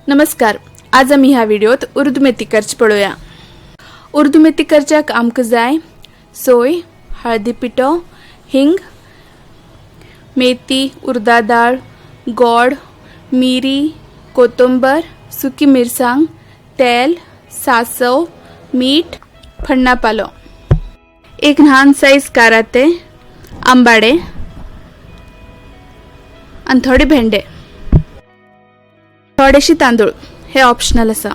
नमस्कार, आज आमी ह्या व्हिडिओत उर्द मेथी करची पळोवया। उर्द मेथी करच्याक आमकां जाय सोय, हळदी पिठो, हिंग, मेथी, उर्दा दाळ, गोड, मिरी, कोथंबर, सुकी मिरसांग, तेल, सासव, मीठ, फण्णा पालो, एक ल्हान सायज काराते, आंबाडे आनी थोडे भेंडे, थोडेशे तांदूळ हे ऑप्शनल आसा।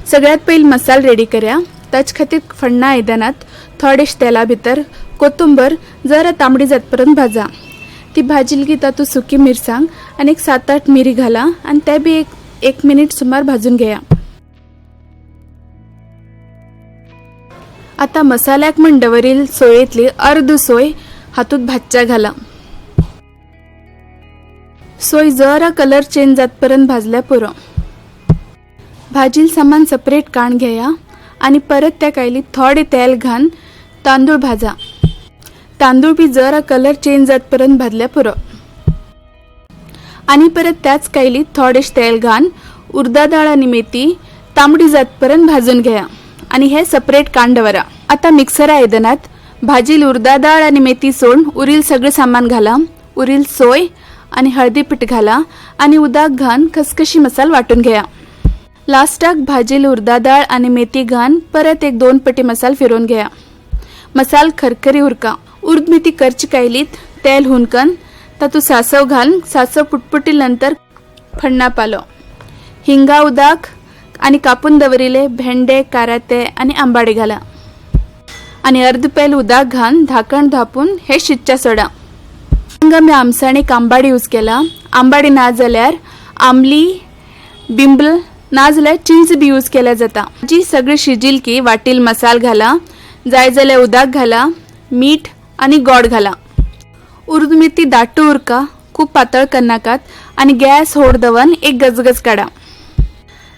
सगळ्यात पयलीं मसाल रेडी करया। ताचे खातीर फण्णा आयदनात थोडेशे तेला भितर कोथंबर जरा तांबडी जातपर्यंत भाजा। ती भाजली की तातूंत सुकी मिरसांग आनी एक 7-8 मिरी घाला आनी ते बी एक मिनीट सुमार भाजून घेया। आता मसाल्याक म्हण दवरील सोयेंतली अर्द सोय हातूंत भाजच्या घाला। सोय जरा कलर चेंज जातपर्यंत भाजल्या पुरो। भाजील सामान सेपरेट काण घेया आनी परत त्या कायलीत थोडे तेल घालून तांदूळ भाजा। तांदूळ बी जरा कलर चेंज जातपर्यंत भाजल्या पुरो। आनी परत त्याच कायलीत थोडेशें तेल घालून उर्दा दाळ आनी मेथी तांबडी जातपर्यंत भाजून घेया आनी हे सेपरेट काण दवरा। आता मिक्सर आयदनात भाजील उर्दा दाळ आनी मेथी सोडून उरील सगळें सामान घाला। उरील सोय आनी हळदी पीठ घाला आनी उदक घालून खसखशी मसाल वांटून घेया। लास्टाक भाजील उर्दा दाळ आनी मेथी घालून परत एक 2 पटी मसाल फिरोवन घेया। मसाल खरखरी उरका। उर्द मेथी करची कायलीत तेल हुनकन तातूंत सासव घालून सासव पुटपुटील नंतर फण्णा पालो, हिंगा उदक आनी कापून दवरिले भेंडे, काराते आनी आंबाडे घाला आनी अर्द पेल उदक घालून धाकण धापून हे शिजच्या सोडा। हांगा आमी आमसाणेक आंबाडी यूज केला। आंबाडी ना जाल्यार आमली, बिंबल ना जाल्यार चिंच बी यूज केल्या जाता। जी सगळी शिजील की वाटील मसाल घाला, जाय जाल्यार उदक घाला, मीठ आनी गोड घाला। उर्द मेथी दाटू उरका, खूब पातळ करनाकात आनी गॅस होड दवरून एक गजगज काडा।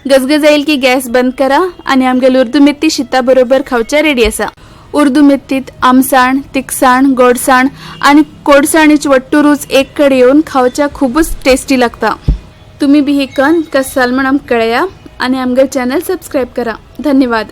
गजगज येईल की गॅस बंद करा आनी आमगेली उर्द मेथी शिता बरोबर खावच्या रेडी आसा। उर्दू मेथीत आमसाण, तिखसाण, गोडसाण आनी कोडसाणीची वट्टू रूच एक कडेन येवन खावच्या खूबच टेस्टी लागता। तुम्ही बी ही कन कस जाल म्हण आमकां कळया आनी आमगेले चॅनल सबस्क्रायब करा। धन्यवाद।